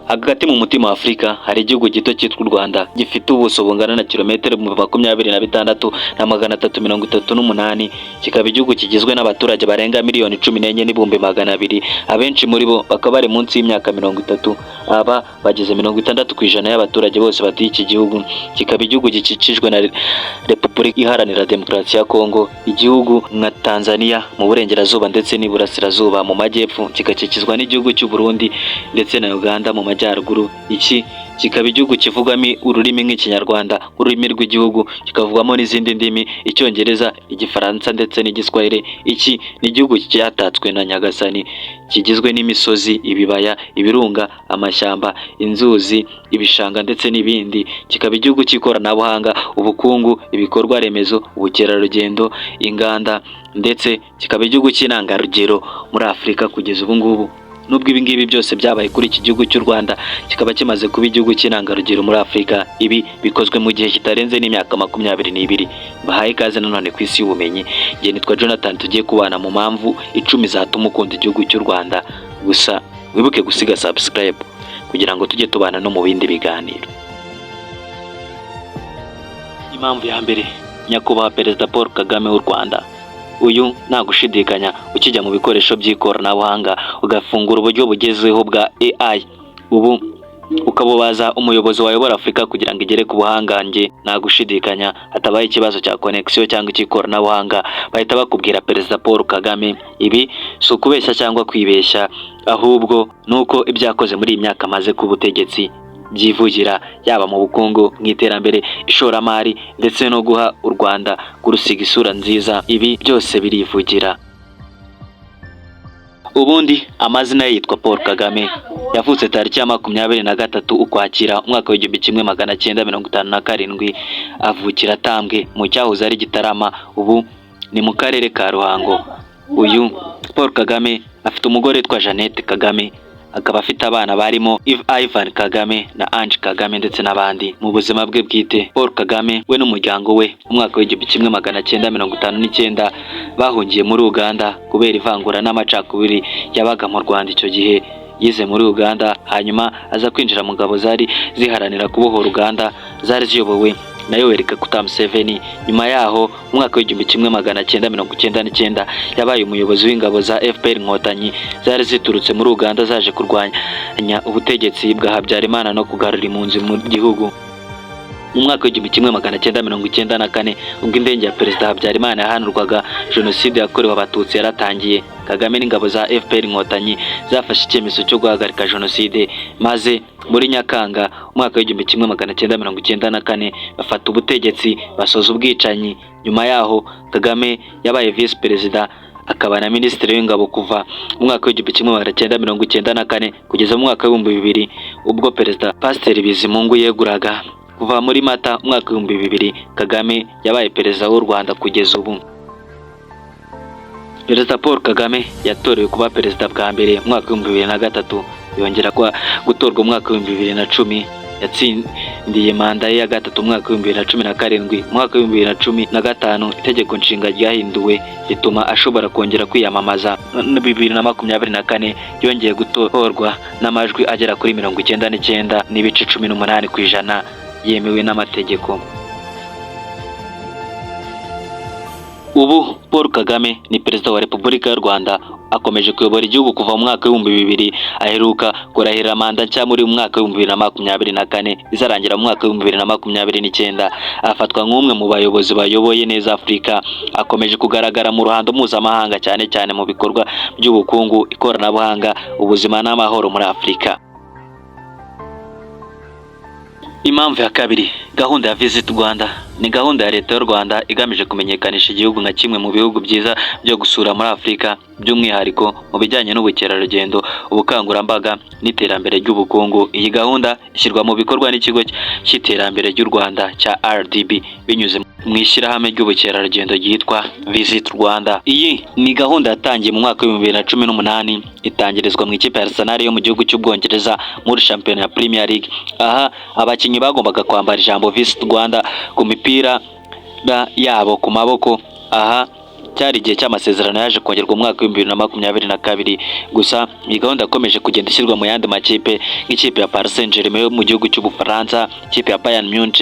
Hagati mu mutima wa Afurika hari igihugu gito cyitwa u Rwanda, gifite ubuso bungana na kilometero 26,338, kikaba igihugu kigizwe n'abaturage barenga 14,200,000, abenshi muri bo bakaba bari munsi y'imyaka 30. Aba bagize 60% y'abaturage bose batuye iki gihugu. Kikaba igihugu gikikijwe na Repubulika Iharanira Demokarasi ya Kongo, igihugu nka Tanzania mu burengerazuba ndetse n'iburasirazuba, mu majyepfo kigakikizwa n'igihugu cy'u Burundi ndetse na Uganda mu majyaruguru. Iki kikaba igihugu kivugwamo ururimi nk'Ikinyarwanda, ururimi rw'igihugu, kikavugwamo n'izindi ndimi: Icyongereza, Igifaransa ndetse n'Igiswahili. Iki ni igihugu cyatatswe na Nyagasani, kigizwe n'imisozi, ibibaya, ibirunga, amashyamba, inzuzi, ibishanga ndetse n'ibindi. Kikaba igihugu cy'ikoranabuhanga, ubukungu, ibikorwa remezo, ubukerarugendo, inganda, ndetse kikaba igihugu cy'intangarugero muri Afurika kugeza ubu ngubu. Nubwo ibi ngibi byose byabaye kuri iki gihugu cy'u Rwanda, kikaba kimaze kuba igihugu cy'intangarugero muri Afurika, ibi bikozwe mu gihe kitarenze n'imyaka 22. Bahaye ikaze nanone ku isi y'ubumenyi. Njye nitwa Jonathan, tugiye kubana mu mpamvu 10 zatuma ukunda igihugu cy'u Rwanda. Gusa wibuke gusiga subscribe kugira ngo tujye tubana no mu bindi biganiro. Impamvu ya mbere: Nyakubahwa Perezida Paul Kagame w'u Rwanda. Uyu nta gushidikanya, ukijya mu bikoresho by'ikoranabuhanga ugafungura uburyo bugezweho bwa AI, ubu ukabubaza umuyobozi wayobora Afurika kugira ngo igere ku buhangange, nta gushidikanya, hatabaye ikibazo cya connection cyangwa icy'ikoranabuhanga, bahita bakubwira Perezida Paul Kagame. Ibi si ukubeshya cyangwa kwibeshya, ahubwo ni uko ibyo yakoze muri iyi myaka amaze ku butegetsi byivugira, yaba mu bukungu, mu iterambere, ishoramari ndetse no guha u Rwanda kurusiga isura nziza. Ibi byose birivugira. Ubundi amazina ye yitwa Paul Kagame. Yavutse tariki ya 23 Ukwakira umwaka w'1957, avukira Tambwe mu cyahoze ari Gitarama, ubu ni mu karere ka Ruhango. Uyu Paul Kagame afite umugore witwa Jeannette Kagame, akaba afite abana barimo Ivan Kagame na Ange Kagame ndetse n'abandi. Mu buzima bwe bwite, Paul Kagame we n'umuryango we mu mwaka w'1959 bahungiye muri Uganda kubera ivangura n'amacakubiri yabaga mu Rwanda icyo gihe. Yize muri Uganda, hanyuma aza kwinjira mu ngabo zari ziharanira kubohora Uganda zari ziyobowe na Yoweri Kaguta Museveni. Nyuma yaho, mu mwaka w'1999, yabaye umuyobozi w'ingabo za FPR Inkotanyi zari ziturutse muri Uganda zaje kurwanya ubutegetsi bwa Habyarimana no kugarura impunzi mu gihugu. Mu mwaka w'1994, ubwo indege ya Perezida Habyarimana yahanurwaga, Jenoside yakorewe Abatutsi yaratangiye. Kagame n'ingabo za FPR Inkotanyi zafashe icyemezo cyo guhagarika Jenoside, maze muri Nyakanga umwaka w'1994 bafata ubutegetsi, basoza ubwicanyi. Nyuma yaho Kagame yabaye Visi Perezida akaba na Minisitiri w'Ingabo kuva mu mwaka w'1994 kugeza mu mwaka w'2000, ubwo Perezida Pasiteri Bizimungu yeguraga. Kuva muri Mata umwaka w'2000, Kagame yabaye Perezida w'u Rwanda kugeza ubu. Perezida Paul Kagame yatorewe kuba perezida bwa mbere mu mwaka w'2003, yongera gutorwa mu mwaka w'2010. Yatsindiye manda ye ya gatatu mu mwaka w'2017. Mu mwaka w'2015 itegeko nshinga ryahinduwe rituma ashobora kongera kwiyamamaza. 2024 yongeye gutorwa n'amajwi agera kuri 99.18% yemewe n'amategeko. Ubu Paul Kagame ni Perezida wa Repubulika y'u Rwanda, akomeje kuyobora igihugu kuva mu mwaka w'2000. Aheruka kurahirira manda nshya muri mwaka w'2024 izarangira mu mwaka w'2029. Afatwa nk'umwe mu bayobozi bayoboye neza Afurika. Akomeje kugaragara mu ruhando mpuzamahanga, cyane cyane mu bikorwa by'ubukungu, ikoranabuhanga, ubuzima n'amahoro muri Afurika. Impamvu ya kabiri: gahunda ya Visit Rwanda. Ni gahunda ya Leta y'u Rwanda igamije kumenyekanisha igihugu nka kimwe mu bihugu byiza byo gusura muri Afurika, by'umwihariko mu bijyanye n'ubukerarugendo, ubukangurambaga n'iterambere ry'ubukungu. Iyi gahunda ishyirwa mu bikorwa n'ikigo cy'iterambere ry'u Rwanda cya RDB binyuze mu ishyirahamwe ry'ubukerarugendo ryitwa Visit Rwanda. Iyi ni gahunda yatangiye mu mwaka w'2018, itangirizwa mu ikipe ya Arsenal yo mu gihugu cy'Ubwongereza muri shampiyona ya Premier League. Aha abakinnyi bagombaga kwambara ijambo Visit Rwanda ku mipira yabo ku maboko. Aha Cyari igihe cy'amasezerano yaje kongerwa mu mwaka w'2022. Gusa iyi gahunda yakomeje kugenda ishyirwa mu yandi makipe, nk'ikipe ya Paris Saint-Germain yo mu gihugu cy'Ubufaransa, ikipe ya Bayern Munich.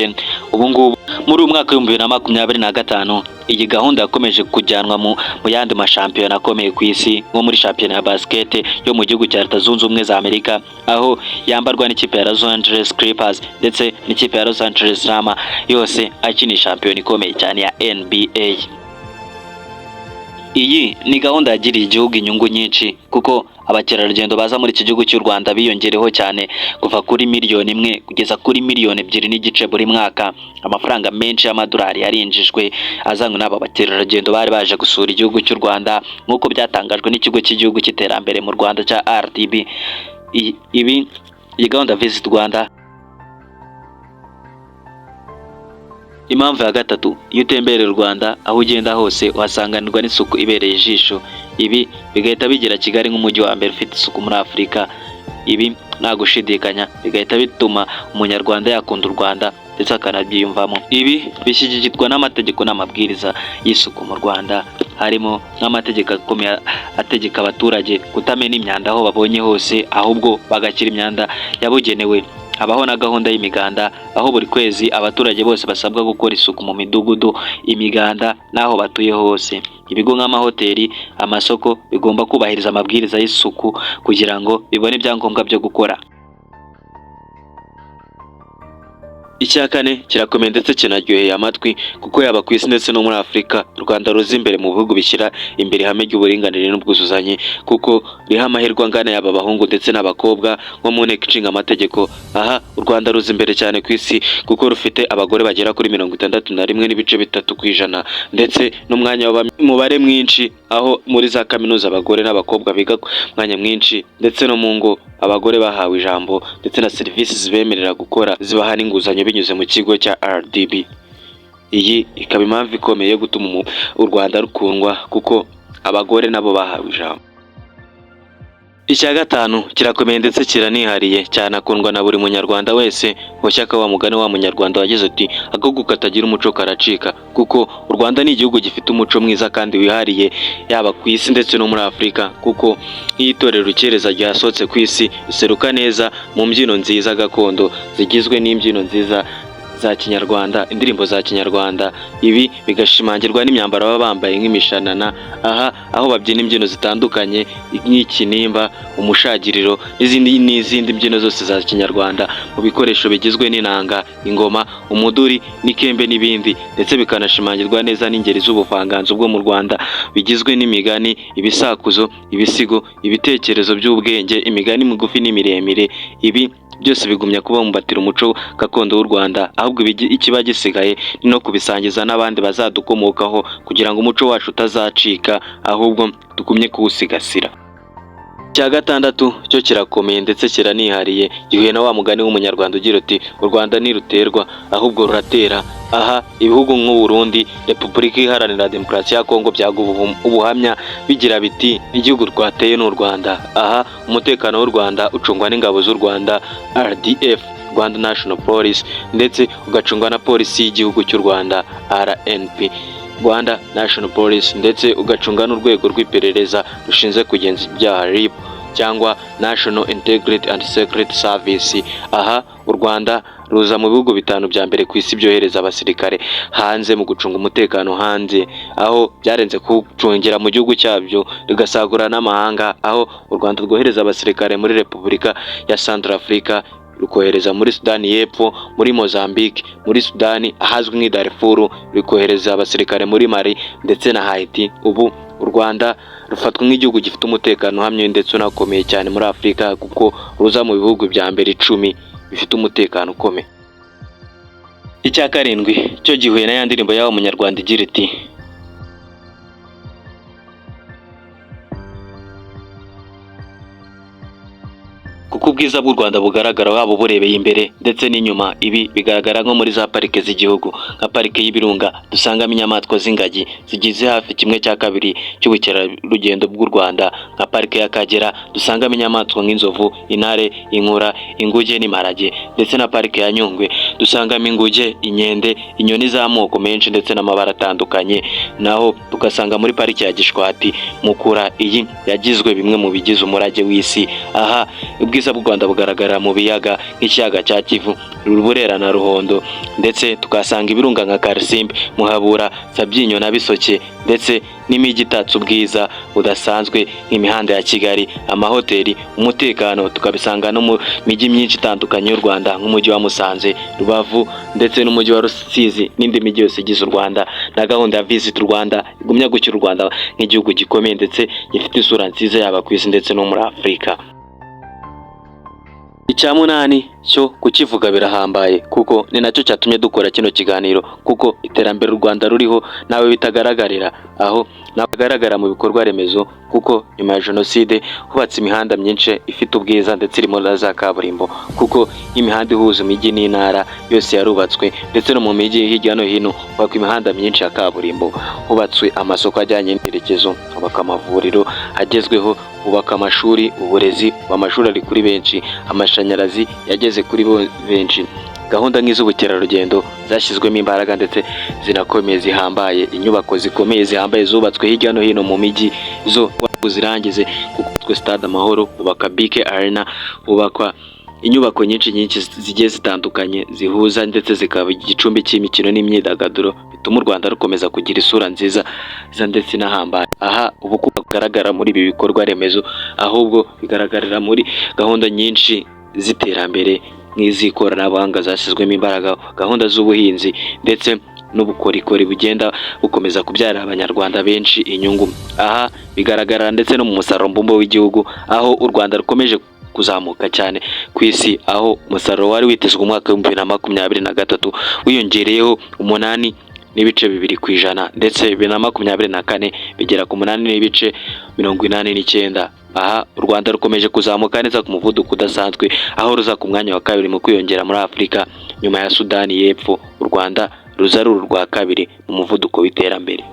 Ubu ngubu muri uyu mwaka w'2025, iyi gahunda yakomeje kujyanwa mu yandi mashampiyona akomeye ku isi, nko muri shampiyona ya basket yo mu gihugu cya Leta Zunze Ubumwe za Amerika, aho yambarwa n'ikipe ya Los Angeles Clippers ndetse n'ikipe ya Los Angeles Rams, yose akina shampiyona ikomeye cyane ya NBA. Iyi ni gahunda yagiriye igihugu inyungu nyinshi, kuko abakerarugendo baza muri iki gihugu cy'u Rwanda biyongereho cyane, kuva kuri miliyoni 1 kugeza kuri miliyoni 2.5 buri mwaka. Amafaranga menshi y'amadolari yarinjijwe azanywe n'aba bakerarugendo bari baje gusura igihugu cy'u Rwanda, nk'uko byatangajwe n'ikigo cy'igihugu cy'iterambere mu Rwanda cya RDB. Iyi gahunda Visit Rwanda. Impamvu ya gatatu, iyo utembereye u Rwanda, aho ugenda hose uhasanganirwa n'isuku ibereye ijisho. Ibi bigahita bigira Kigali nk'umujyi wa mbere ufite isuku muri Afurika. Ibi nta gushidikanya bigahita bituma umunyarwanda yakunda u Rwanda ndetse akanabyiyumvamo. Ibi bishyigikirwa n'amategeko n'amabwiriza y'isuku mu Rwanda, harimo nk'amategeko akomeye ategeka abaturage kutamena imyanda aho babonye hose, ahubwo bagashyira imyanda yabugenewe. Habaho na gahunda y'imiganda, aho buri kwezi abaturage bose basabwa gukora isuku mu midugudu, imiganda n'aho batuye hose. Ibigo nk'amahoteli, amasoko bigomba kubahiriza amabwiriza y'isuku kugira ngo bibone ibyangombwa byo gukora. Icya kane kirakomeye ndetse kinaryoheye amatwi, kuko yaba ku isi ndetse no muri Afurika, u Rwanda ruza imbere mu bihugu bishyira imbere ihame ry'uburinganire n'ubwuzuzanye, kuko riha amahirwe angana yaba abahungu ndetse n'abakobwa nko mu nteko ishinga amategeko. Aha u Rwanda ruza imbere cyane ku isi, kuko rufite abagore bagera kuri 61.3%, ndetse n'umwanya w'umubare mwinshi, aho muri za kaminuza abagore n'abakobwa biga umwanya mwinshi, ndetse no mu ngo abagore bahawe ijambo ndetse na serivisi zibemerera gukora zibaha n'inguzanyo binyuze mu kigo cya RDB. Iyi ikaba impamvu ikomeye yo gutuma u Rwanda rukundwa, kuko abagore nabo bahawe ijambo. Icya gatanu kirakomeye ndetse kiranihariye cyane, akundwa na buri munyarwanda wese. Washyaka wa mugani wa munyarwanda wagize ati agahugu katagira umuco karacika, kuko u Rwanda ni igihugu gifite umuco mwiza kandi wihariye, yaba ku isi ndetse no muri Afurika, kuko nk'iyo itorero Urukerereza ryasohotse ku isi riseruka neza mu mbyino nziza gakondo zigizwe n'imbyino nziza za kinyarwanda, indirimbo za kinyarwanda. Ibi bigashimangirwa n'imyambaro baba bambaye nk'imishanana, aha aho babyina imbyino zitandukanye nk'ikinimba, umushagiriro n'izindi mbyino zose za kinyarwanda, mu bikoresho bigizwe n'inanga, ingoma, umuduri n'ikembe n'ibindi, ndetse bikanashimangirwa neza n'ingeri z'ubuvanganzo bwo mu Rwanda bigizwe n'imigani, ibisakuzo, ibisigo, ibitekerezo by'ubwenge, imigani migufi n'imiremire. Ibi byose bigumya kubumbatira umuco gakondo w'u Rwanda, ahubwo ikiba gisigaye ni no kubisangiza n'abandi bazadukomokaho, kugira ngo umuco wacu utazacika, ahubwo tugumye kuwusigasira. Icya gatandatu cyo kirakomeye ndetse kiranihariye, gihuye na wa mugani w'umunyarwanda ugira uti u Rwanda ntiruterwa ahubwo ruratera. Aha ibihugu nk'u Burundi, Repubulika Iharanira Demokarasi ya Kongo byaguha ubuhamya bigira biti igihugu rwateye ni u Rwanda. Aha umutekano w'u Rwanda ucungwa n'ingabo z'u Rwanda RDF, Rwanda National Police, ndetse ugacungwa na polisi y'igihugu cy'u Rwanda RNP, Rwanda National Police, ndetse ugacunga n'urwego rw'iperereza rushinzwe kugenza ibyaha RIB cyangwa National Integrity and Security Service. Aha u Rwanda ruza mu bihugu 5 bya mbere ku isi byohereza abasirikare hanze mu gucunga umutekano hanze, aho byarenze kuwucungira mu gihugu cyabyo rigasagura n'amahanga, aho u Rwanda rwohereza abasirikare muri Repubulika ya Centrafrica, rukohereza muri Sudani y'Epfo, muri Mozambique, muri Sudani ahazwi nk'i Darfur, rukohereza abasirikare muri Mali ndetse na Haiti. Ubu u Rwanda rufatwa nk'igihugu gifite umutekano uhamye ndetse unakomeye cyane muri Afurika, kuko ruza mu bihugu bya mbere 10 bifite umutekano ukomeye. Icya karindwi cyo gihuye na ya ndirimbo y'aho munyarwanda igira iti kuko ubwiza bw'u Rwanda bugaragara waba uburebeye imbere ndetse n'inyuma. Ibi bigaragara nko muri za parike z'igihugu, nka parike y'Ibirunga dusangamo inyamaswa z'ingagi zigize hafi 1/2 cy'ubukerarugendo bw'u Rwanda, nka parike y'Akagera dusangamo inyamaswa nk'inzovu, intare, inkura, inguge n'imparage, ndetse na parike ya Nyungwe Dusangamo inguge, inkende, inyoni z'amoko menshi ndetse n'amabara atandukanye. Naho tugasanga muri Pariki ya Gishwati Mukura, iyi yagizwe bimwe mu bigize umurage w'isi. Aha ubwiza bw'u Rwanda bugaragara mu biyaga nk'ikiyaga cya Kivu, Burera na Ruhondo, ndetse tukahasanga ibirunga nka Karisimbi, Muhabura, Sabyinyo na Bisoke, ndetse n'imijyi itatse ubwiza budasanzwe nk'imihanda ya Kigali, amahoteli, umutekano tukabisanga no mu mijyi myinshi itandukanye y'u Rwanda nk'umujyi wa Musanze, Rubavu ndetse n'umujyi wa Rusizi n'indi mijyi yose igize u Rwanda, na gahunda ya Visit Rwanda igumya gushyira u Rwanda nk'igihugu gikomeye ndetse gifite isura nziza yaba ku isi ndetse no muri Afurika. Icya munani cyo kukivuga birahambaye, kuko ni nacyo cyatumye dukora kino kiganiro, kuko iterambere u Rwanda ruriho nawe bitagaragarira aho ntagaragara mu bikorwa remezo, kuko nyuma ya jenoside hubatse imihanda myinshi ifite ubwiza ndetse irimo na za kaburimbo, kuko imihanda ihuza imijyi n'intara yose yarubatswe, ndetse no mu mijyi hirya no hino hubakwa imihanda myinshi ya kaburimbo. Hubatswe amasoko ajyanye n'icyerekezo, hubakwa amavuriro agezweho, hubaka amashuri, uburezi, amashuri ari kuri benshi, amashanyarazi yageze kuri benshi. Gahunda nk'iz'ubukerarugendo zashyizwemo imbaraga ndetse zinakomeye zihambaye. Inyubako zikomeye zihambaye zubatswe hirya no hino mu mijyi zo zirangize, kuko Stade Amahoro, hubakwa BK Arena, hubakwa inyubako nyinshi nyinshi zigiye zitandukanye zihuza ndetse zikaba igicumbi cy'imikino n'imyidagaduro, bituma u Rwanda rukomeza kugira isura nziza ndetse inahambaye. Aha ubukungu bugaragara muri ibi bikorwa remezo, ahubwo bigaragarira muri gahunda nyinshi z'iterambere nk'iz'ikoranabuhanga zashyizwemo imbaraga, gahunda z'ubuhinzi ndetse n'ubukorikori bugenda bukomeza kubyarira Abanyarwanda benshi inyungu. Aha bigaragara ndetse no mu musaruro mbumbe w'igihugu, aho u Rwanda rukomeje kuzamuka cyane ku isi, aho umusaruro wari witezwe umwaka w'2023 wiyongereyeho 8.2%, ndetse 2024 bigera ku 8.89. Aha u Rwanda rukomeje kuzamuka neza ku muvuduko udasanzwe, aho ruza ku mwanya wa kabiri mu kwiyongera muri Afurika nyuma ya Sudani y'Epfo. U Rwanda ruza ari urwa kabiri mu muvuduko w'iterambere.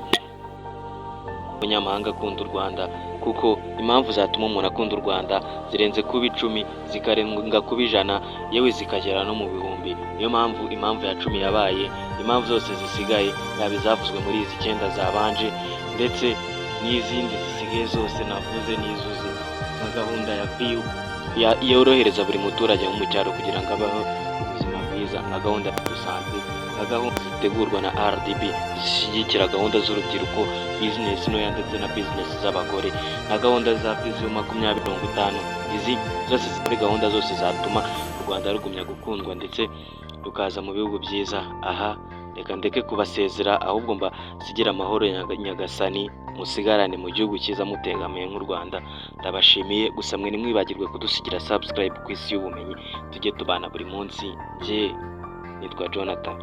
Umunyamahanga akunda u Rwanda, kuko impamvu zatuma umuntu akunda u Rwanda zirenze kuba 10, zikarenga kuba 100, yewe zikagera no mu bihumbi. Niyo mpamvu impamvu ya 10 yabaye impamvu zose zisigaye, yaba izavuzwe muri izi icyenda zabanje ndetse n'izindi zisigaye zose navuze n'izuzi, nka gahunda ya VUP yorohereza buri muturage wo mu cyaro kugira ngo abeho ubuzima bwiza, nka gahunda ya santé, nka gahunda zitegurwa na RDB zishyigikira gahunda z'urubyiruko, bizinesi ntoya ndetse na bizinesi z'abagore, na gahunda za Vision 2050. Izi zose muri gahunda zose zatuma u Rwanda rugumya gukundwa ndetse rukaza mu bihugu byiza. Aha reka ndeke kubasezera, ahubwo mbasigira amahoro ya Nyagasani, musigarane mu gihugu cyiza mutegamiye nk'u Rwanda. Ndabashimiye gusa, mwe ntimwibagirwe kudusigira subscribe ku Isi y'Ubumenyi, tujye tubana buri munsi. Njye nitwa Jonathan.